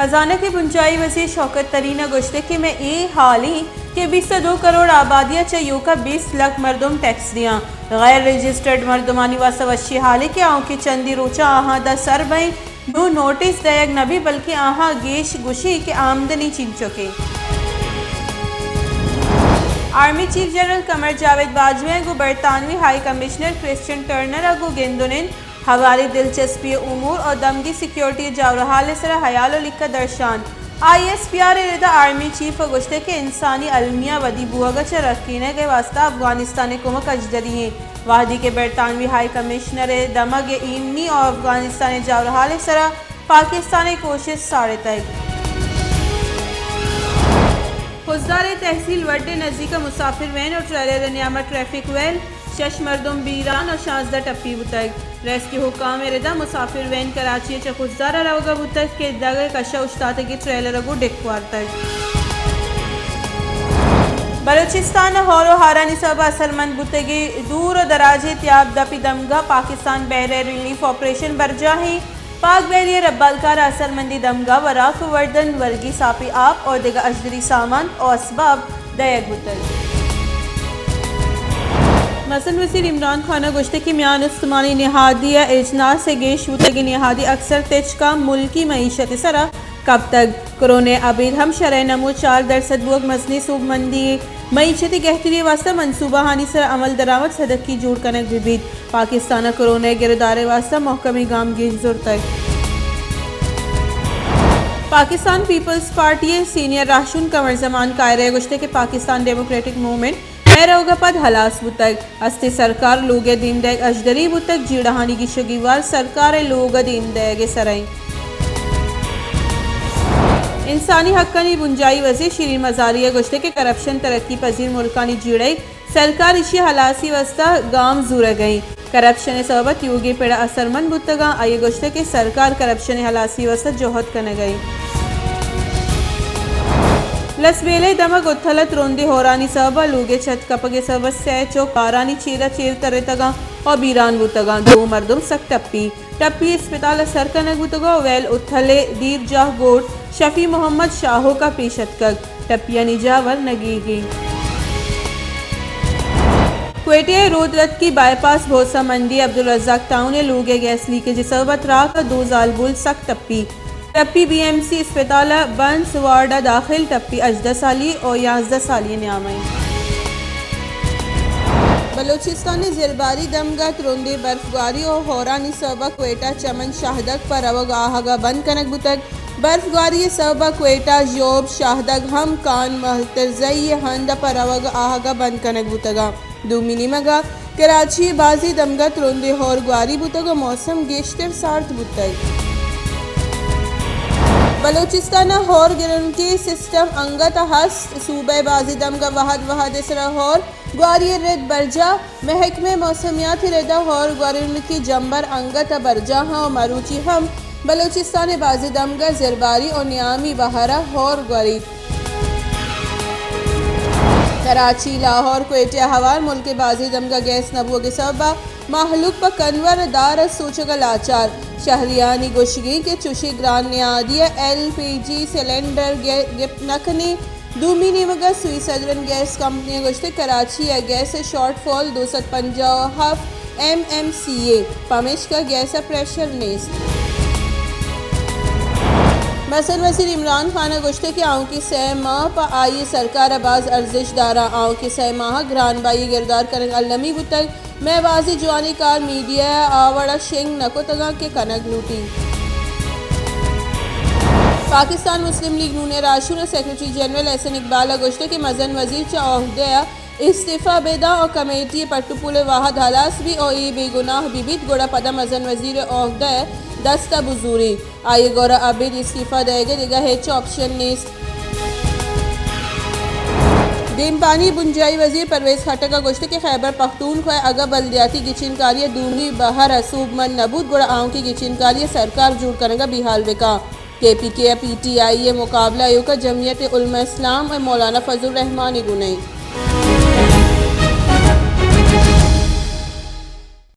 خزانہ ءِ بنجاہی وزیر شوکت ترین ءَ گوشتگ کہ مئے اے ہال ایں کہ بیست ءُ دو کروڑ آبادی ءَ چہ ایوک ءَ بیست لکھ مردم ٹیکس دیاں۔ غیر رجسٹرڈ مردمانی واستہ وشی ہالے کہ آؤکیں چندی روچاں آہاں داں سر بئیں، نوں نوٹس دئیگ نہ بیت، بلکیں آہاں گیش گوشی کہ آمدنی چینچکیں۔ آرمی چیف جنرل قمر جاوید باجوہ ءَ گوں برطانوی ہائی کمشنر کرسچن ٹرنر ءَ گوں گند ءُ نند، ہواریں دلچسپی امور ءُ دمگی سیکورٹی جاورحال ءِ سرا ہیال ءُ لیکہ درشان۔ آئی ایس پی آر ءِ ردا آرمی چیف ءَ گوشتگ کہ انسانی المیہ ودی بوہگ ءَ چہ رکینگ ءِ واستہ افغانستان ءِ کمک اژدری ایں، وہدی کہ برطانوی ہائی کمشنر ءِ دمگ ءِ ایمنی ءُ افغانستان ءِ جاورحال ءِ سرا پاکستان ءِ کوشست ساڑتگ۔ خضدار ءِ تحصیل وڈ ءِ نزیک ءَ مسافر وین ءُ ٹریلر ءِ نیام ءَ ٹریفک ویل، شش مردم بیران ءُ شانزدہ ٹپی بوتگ۔ ریسکیو حکام ءِ ردا مسافر وین کراچی ءَ چہ خضدار ءَ روگ ءَ بوتگ کہ دگ ءِ کش ءَ اوشتاتگیں ٹریلر ءَ گوں ڈک وارتگ۔ بلوچستان ءَ ہور ءُ ہارانی سبب ءَ اثرمند بوتگیں دور ءُ دراجیں تیاب دپی دمگاں پاکستان بحر ءِ ریلیف آپریشن برجاہ ایں۔ پاک بحری ءِ ربالکار ءَ اثرمندیں دمگاں وراک ءُ وردن، ورگی ساپی آپ ءُ دگہ اژدری سامان ءُ اسباب دئیگ بوتگ۔ مزن وزیر عمران خان ءَ گوشتگ کہ میان استمانی نہادی ءِ اجناس ءِ گیش بوتگیں نہادی اکثر تچک ءَ ملکی معیشت ءِ سرا کپتگ۔ کرونا ءِ ابید ہم شرح نمو چار درسد بوگ مزنیں سوبمندی یے۔ معیشتی گہتری ءِ واستہ منصوبہ ہانی سرا عمل درآمد سدکی جوڑ کنگ بہ بیت۔ پاکستان ءَ کرونا ءِ گردار ءِ واستہ مہکمیں گام گیج زرتگ۔ پاکستان پیپلز پارٹی ءِ سینئر راہشون قمر زمان کائرہ ءَ گوشتگ کہ پاکستان ڈیموکریٹک موومنٹ مئے روگ ءَ پد ہلاس بوتگ۔ ہستیں سرکار لوگ ءِ دیم دئیگ اژدری بوتگ، جیڑہانی گیشگیوار سرکار ءِ لوگ ءِ دیم دئیگ ءِ سرا ایں۔ انسانی حقانی بنجاہی وزیر شیرین مزاری ءَ گوشتگ کہ کرپشن ترقی پذیر ملکانی جیڑہ ایں، سرکار ایشی ءِ ہلاسی ءِ واستہ گام زورگ ءَ ایں۔ کرپشن ءِ سبب ءَ تیوگیں پڑ اثرمند بوتگ اَنت۔ آئی ءَ گوشتگ کہ سرکار کرپشن ءِ ہلاسی ءِ واستہ جہد کنگ ءَ ایں۔ لسبیلہ ءِ دمگ اتھل ءَ ترندیں ہورانی سبب ءَ لوگ ءِ چھت کپگ ءِ سبب ءَ سئے چک کارانی چیر ءَ چیر ترتگ اَنت ءُ بیران بوتگ اَنت۔ دو مردم سک ٹپی ٹپی اسپتال ءَ سر کنگ بوتگ ءُ ویل اتھل ءِ دیرجاہ گوٹھ شفیع محمد شاہوک ءَ پیش اتکگ۔ ٹپیانی جاور نگیگیں۔ کوئٹہ ءِ رودرتکی بائی پاس بھوسہ منڈی عبدالرزاق ٹاؤن ءِ لوگ ءِ گیس لیکیج ءِ سبب ءَ تراک ءَ دو زالبول سک ٹپی۔ ٹپی بی ایم سی اسپتال ءِ برنس وارڈ ءَ داخل، ٹپی ہژدہ سالی ءُ یازدہ سالی ءِ نیام ءَ ایں۔ بلوچستان ءِ زرباری دمگ ءَ ترندیں برف گواری ءُ ہورانی سبب ءَ کوئٹہ چمن شاہدگ پہ روگ ءُ آہگ ءَ بند کنگ بوتگ۔ برف گواری ءِ سبب ءَ کوئٹہ، ژوب، شاہدگ ہم کان مہترزئی ءِ ہند ءَ پہ روگ ءُ آہگ ءَ بند کنگ بوتگ اَنت۔ دومی نیمگ ءَ کراچی ءِ بازیں دمگ ءَ ترندیں ہور گواری بوتگ ءُ موسم گیشتر سارت بوتگ۔ بلوچستان ءَ ہور گرنٹی سسٹم انگت ءَ ہست، صوبہ ءِ بازیں دمگ ءَ وہد وہد ءِ سرا ہور گواری ءِ رد برجاہ۔ محکمہ موسمیات ءِ رد ءَ ہور گورنکی جمبر انگت ءَ برجاہ اَنت ءُ مروچی ہم بلوچستان ءِ بازیں دمگ ءَ زرباری ءُ نیامی بہر ءَ ہور گوریت۔ کراچی، لاہور، کوئٹہ ءَ ہوار ملک ءِ بازیں دمگ ءَ گیس نہ بوگ ءِ سبب ءَ مہلوک پہ کنور ءُ دار ءَ سوچگ ءَ لاچار۔ شہریانی گوشگ اِنت کہ چوشیں گران نہادی ءَ ایل پی جی سلنڈر گے-، گپت نہ کنیں۔ دومی نیمگ ءَ سوئی سدرن گیس کمپنی ءَ گوشتگ کراچی ءَ گیس ءِ شارٹ فال دو سد پنجاہ ءُ ہفت ایم ایم سی اے، پمیشکا گیس ءَ پریشر نیست۔ مزن وزیر عمران خان ءَ گوشتگ کہ آؤکیں سئے ماہ پہ آئی ءِ سرکار ءَ باز ارزشت دار اَنت، آؤکیں سئے ماہ ءَ گران بہائی ءِ گردار کنگ المی بوتگ، مئے بازیں جوانیں کار میڈیا ءَ آ وڑ ءَ شنگ نہ کتگ اَنت کہ کنگ لوٹیت۔ پاکستان مسلم لیگ نون ءِ راہشون ءُ سیکرٹری جنرل احسن اقبال ءَ گوشتگ کہ مزن وزیر چہ عہدہ ءَ استعفی بہ دنت ءُ کمیٹی ءِ پٹ ءُ پول ءِ وہد ہلاس بیت ءُ اے بے گناہ بہ بیت، گڑا پدا مزن وزیر ءِ عہدہ ءَ دست ءَ بزوریت۔ آئی ءِ گورا ابید استعفی دئیگ ءِ دگہ ہچ آپشن نیست۔ دیمپانی ءِ بنجاہی وزیر پرویز خٹک ءَ گوشتگ کہ خیبر پختونخوا ءَ اگاں بلدیاتی گچینکاری ءِ دومی بہر ءَ سوبمند نہ بوت، گڑا آؤکیں گچینکاری ءَ سرکار جوڑ کنگ ءَ بیحال بہ کنت۔ کے پی کے ءُ پی ٹی آئی ءِ مقابلہ ایوک ءَ جمعیت علماء اسلام ءُ مولانا فضل الرحمان ءِ گون اِنت۔